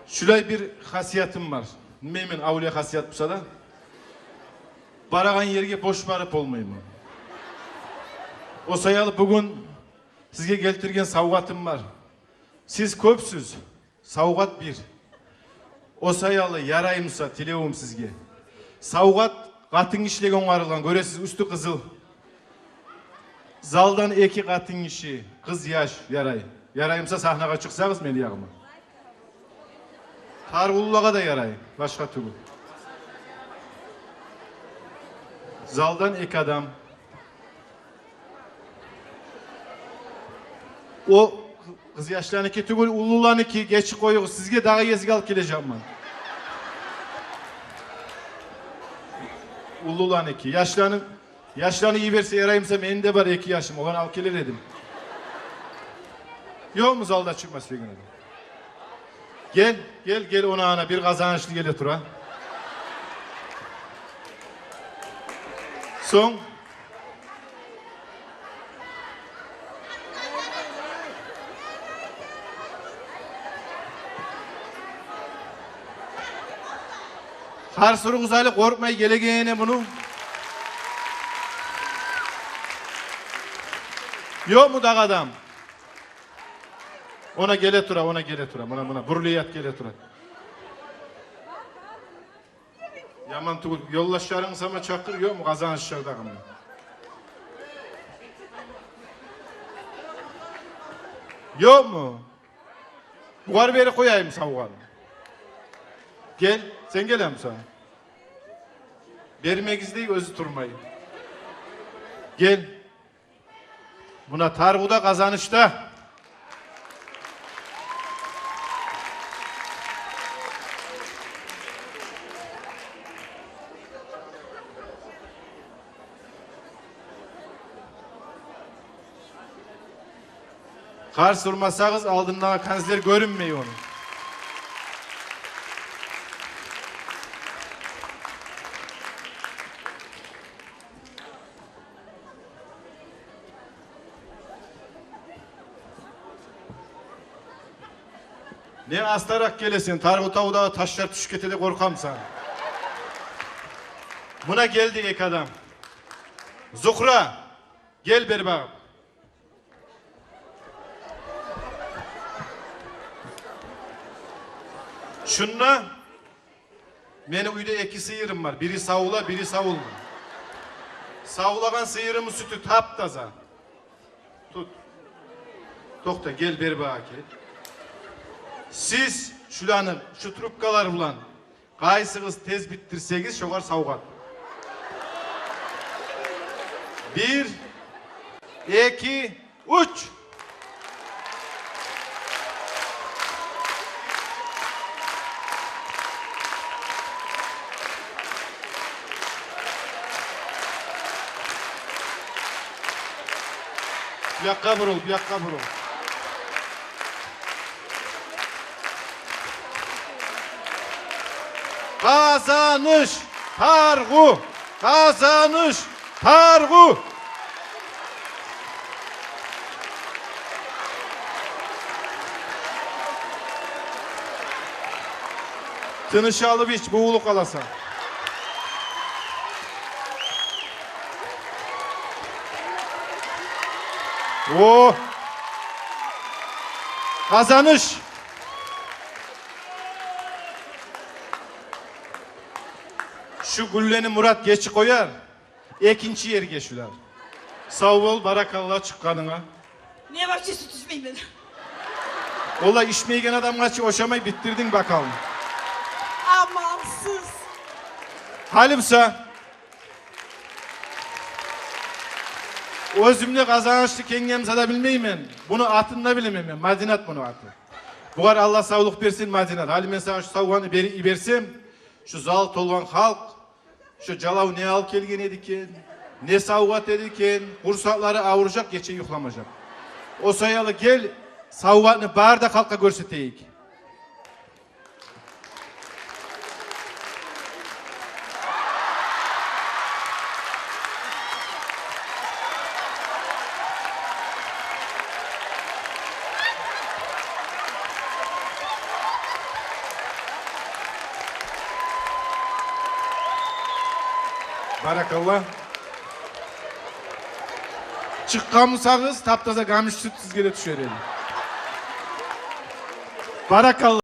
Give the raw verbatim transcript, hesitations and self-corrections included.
Шулай бир хасиятым бар. Билмеймен, авлия хасият буса да. Барагъан ерге бош барып болмайман. О саялы бугюн сизге гелтирген савгъатым бар. Сиз кёпсюз, савгъат бир. О саялы, ярай буса, тилевюм сизге. Савгъат къатынгишилеге онгарылгъан, гёресиз, уьстю къызыл. Залдан эки къатынгиши, къыз, яш, ярай. Ярай буса, сагьнагъа чыкъсагъыз мени ягъыма. Таргъулулагъа да ярай, башгъа тюгюл. Залдан эки адам. О къызъяшланыки тюгюл, уллуланыки, гечип къоюгъуз, сизге дагъы гезик алып гележекмен. Уллуланыки, яшланы, яшланы йиберсе ярай буса, мени де бар эки яшым, огъар алып гелер эдим. Ёкъму залда чыкъма сюеген адам? Гел, гел, гел, она, ана, бир къазанышлы геле тура. Сонг къарсы уругъуз, гьали къоркъмай гелегени муну. Ёкъму дагъы адам? Она геле тура, она геле тура. Муна, муна, бурлият геле тура. Яман тюгюл, ёлдашларынгны сама чакъыр, ёкъму къазанышлы дагъы муна? Ёкъму? Бугъар берип къояйым савгъатны. Гел, сен гелемисен? Бермегиз дей, оьзю турмай. Гел. Муна Таргъу да, Къазаныш да. Къарс урмасагъыз, алдындагъы канцлер гёрюнмей ону. Не астаракъ гелесен, Таргъу тавдагъы ташлар тюшюп гете деп къоркъамысан? Муна гелди эки адам. Зухра, гел бери багъып. Шунда мени уьйде эки сыйырым бар. Бири савула, бири савулмай. Савулагъан сыйырымны сютю тап-таза. Тут. Токъта, гел бери багъа гел. Сиз шуланы шу трубкалар булан къайсыгъыз тез битдирсегиз, шогъар савгъат. Бир, эки, уьч. Бу якъгъа бурул, бу якъгъа бурул. Къазаныш, Таргъу, Къазаныш, Таргъу. Тыныш алып ич, бувулуп къаласан. О! Къазаныш! Шу гюллени Мурат гечип къояр. Экинчи ерге шулар. Сав бол, баракалла чыкъгъанынга. Не, вообще сют ичмеймен. Олай ичмейген адамгъа чы ошамай битдирдинг бокалны. Амалсыз. Гьали буса оьзюм де къазанышлы, кенгемиса да билмеймен. Буну атын да билемен мен. Мадинат буну аты. Бугъар Аллагь савлукъ берсин, Мадинат. Гьали мен сагъа шу савгъатны берип йиберсем, шу зал толгъан халкъ, шу жалав не алып гелген эди экен, не савгъат эди экен, къурсакълары авружакъ, гече юхламажакъ. О саялы гел, савгъатны бары да халкъгъа гёрсетейик. Баракалла. Чыкъгъан бусагъыз, таптаза гамиш сют сизге де тюшер эди. Баракалла.